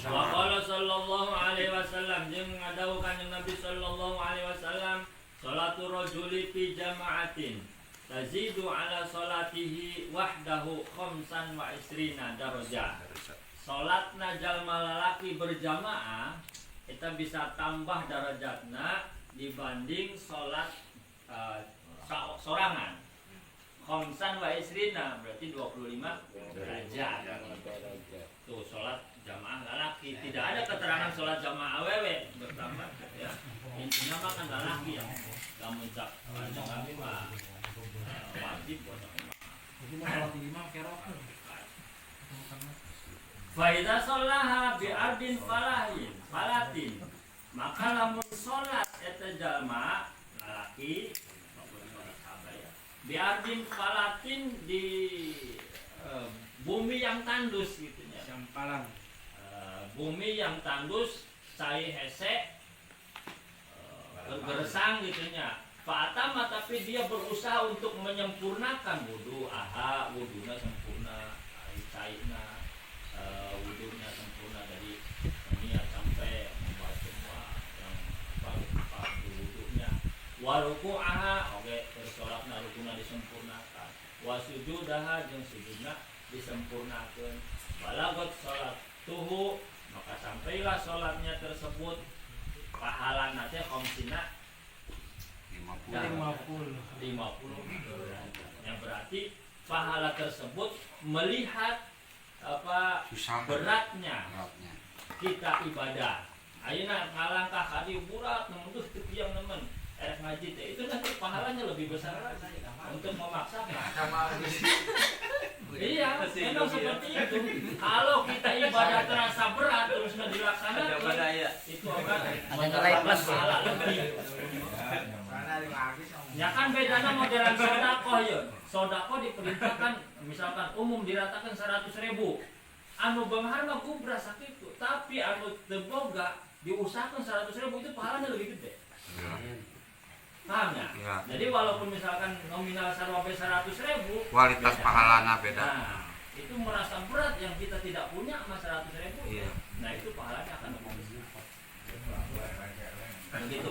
Wa qala sallallahu alaihi wasallam, jeung ngadawuh Kanjeng Nabi sallallahu alaihi wasallam, salatu rajuli fi jama'atin tazidu ala salatihi wahdahu khamsan wa isrina darajah. Salatna jalma lalaki berjamaah kita bisa tambah darajatna dibanding salat sorangan. Khamsan wa isrina berarti 25 derajat. Tuh, sholat jamaah lalaki. Tidak ada keterangan sholat jamaah awewe bertambah ya. Intinya mah kan lalaki yang lamun cak Kanjeng Nabi mah wajib buat. Jadi mau sholat lima kerok. Faidza shollaha bi ardin falahin falatin, maka lamun sholat eta jalma lalaki ya, bi ardin falatin, di bumi yang tandus gitu ya. Sampalan. Bumi yang tandus, cai hese, gersang gitu nya. Fa'atamma, tapi dia berusaha untuk menyempurnakan wudu aha, wuduna sempurna, caina wudunya sempurna dari niat sampai membuat semua yang apa apa di wudunya. Wa ruku'aha, oke, terus sholatna rukuna disempurnakan, wa sujudaha, jeung sujudna disempurnakan, balagot sholatuhu, maka sampailah sholatnya tersebut pahala nanti khamsina 50. 50. 50. Yang berarti pahala tersebut melihat apa? Susah. Beratnya Beratnya. kita ibadah. Ayeuna ngalangkah ka dieu burat nemen tuh teu piang nemen erek ngaji teh, itu nanti pahalanya lebih besar lagi untuk memaksakan. Iya, memang seperti itu. Kalau kita ibadah terasa berat terus nggak dilaksanakan, itu akan Ada nilai plus. Pahala lebih. Ya kan bedanya modelan sodakoh ya. Sodakoh diperintahkan misalkan umum diratakan 100 ribu. Anu beunghar mah gubras sakitu. Tapi anu teu boga diusahakan 100 ribu, itu pahalanya lebih gede. Paham ya? Ya. Jadi walaupun misalkan nominal sarua 100 ribu, Kualitas beda. Pahalana beda. Nah, itu merasa berat yang kita tidak punya sama 100 ribu. Iya. Nah, itu pahalanya akan lebih besar. Begitu.